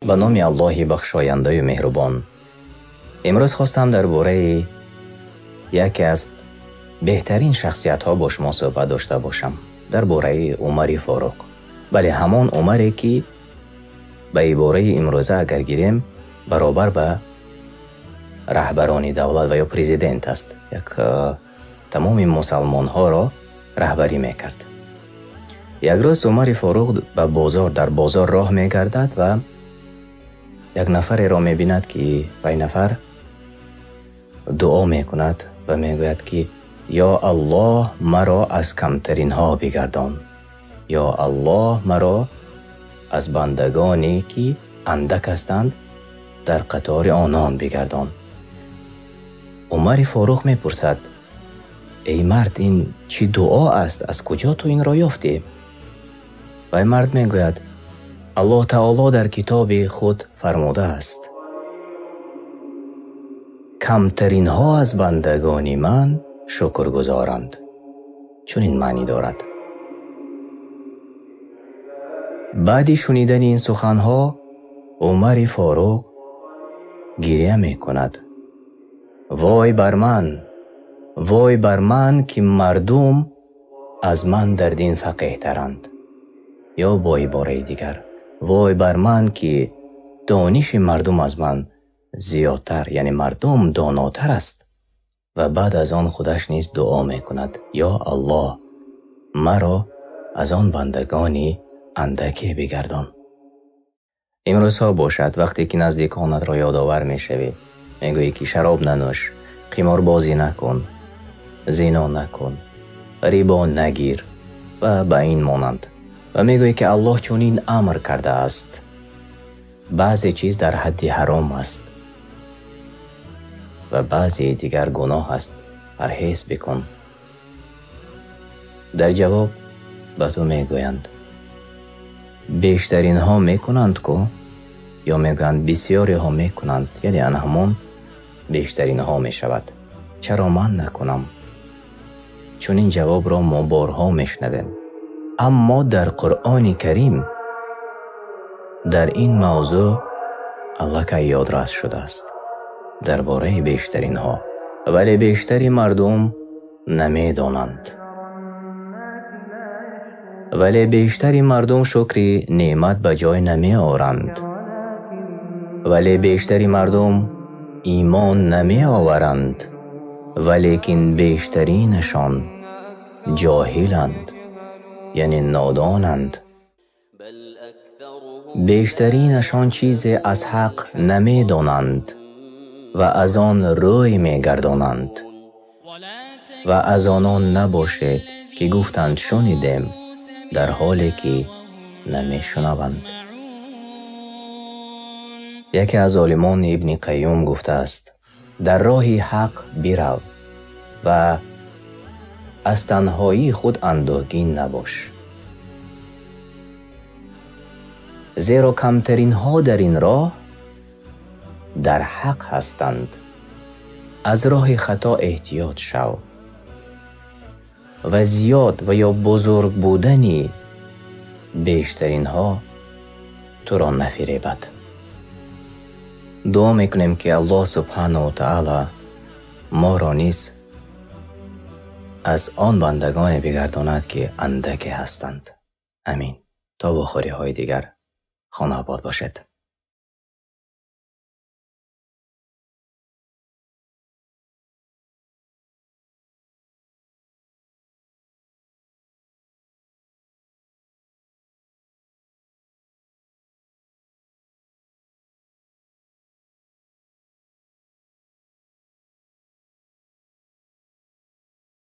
Ба номи Аллоҳи бахшояндаю меҳрубон. Имрӯз хостам дар бораи яке аз беҳтарин шахсиятҳо бо шумо суҳбат дошта бошам. Дар бораи Умари Форуқ. Бале, ҳамон Умаре, ки ба ибораи имрӯза агар гирем, баробар ба раҳбарони давлат ва ё президент аст. Як тамоми мусалмонҳоро раҳбарӣ мекард. Як рӯз Умари Форуқ ба бозор, дар бозор роҳ мегардад ва як нафареро мебинад, ки вай нафар дуо мекунад ва мегӯяд, ки ё Аллоҳ, маро аз камтаринҳо бигардон, ё Аллоҳ, маро аз бандагоне, ки андак ҳастанд, дар қатори онон бигардон. Умари Форуқ мепурсад: эй мард, ин чӣ дуо аст? Аз куҷо ту инро ёфтӣ? Вай мард мегӯяд: Аллоҳ Таоло дар китоби худ фармудааст: камтаринҳо аз бандагони ман шукргузоранд. Чунин маънӣ дорад. Баъди шунидани ин суханҳо Умари Форуқ гиря мекунад. Вой бар ман, вой бар ман, ки мардум аз ман дар дин фақеҳтаранд. Ё бо ибораи дигар, вой бар ман, ки дониши мардум аз ман зиёдтар, яъне мардум донотар аст. Ва баъд аз он худаш низ дуо мекунад: ё Аллоҳ, маро аз он бандагони андаке бигардон. Имрӯзҳо бошад, вақте ки наздиконатро ёдовар мешавӣ, мегӯӣ, ки шароб нанӯш, қиморбозӣ накун, зино накун, рибо нагир ва ба ин монанд. Ва мегӯӣ, ки Аллоҳ чунин амр кардааст. Баъзе чиз дар ҳадди ҳаром аст ва баъзеи дигар гуноҳ аст, парҳез бикун. Дар ҷавоб ба ту мегӯянд: бештаринҳо мекунанд ку, ё мегӯянд бисёриҳо мекунанд, яъне ана ҳамон бештаринҳо мешавад. Чаро ман накунам? Чунин ҷавобро мо борҳо мешунавем. Аммо дар Қуръони Карим дар ин мавзӯъ аллакай ёдрас шудааст дар бораи бештаринҳо, вале бештари мардум намедонанд. Вале бештари мардум шукри неъмат ба ҷой намеоранд. Вале бештари мардум имон намеоваранд, валекин бештаринашон ҷоҳиланд, яъне нодонанд. Бештаринашон чизе аз ҳақ намедонанд ва аз он рӯй мегардонанд. Ва аз онон набошед, ки гуфтанд шунидем, дар ҳоле ки намешунаванд. Яке аз олимон Ибни Қайюм гуфтааст: дар роҳи ҳақ бирав ва аз танҳоии худ андӯҳгин набош, зеро камтаринҳо дар ин роҳ дар ҳақ ҳастанд. Аз роҳи хато эҳтиёт шав ва зиёд ва ё бузург будани бештаринҳо туро нафиребад. Дуо мекунем, ки Аллоҳ субҳанаҳу ва таъоло моро низ аз он бандагоне бигардонад, ки андаке ҳастанд. Амин. То вохӯриҳои дигар хона обод бошед.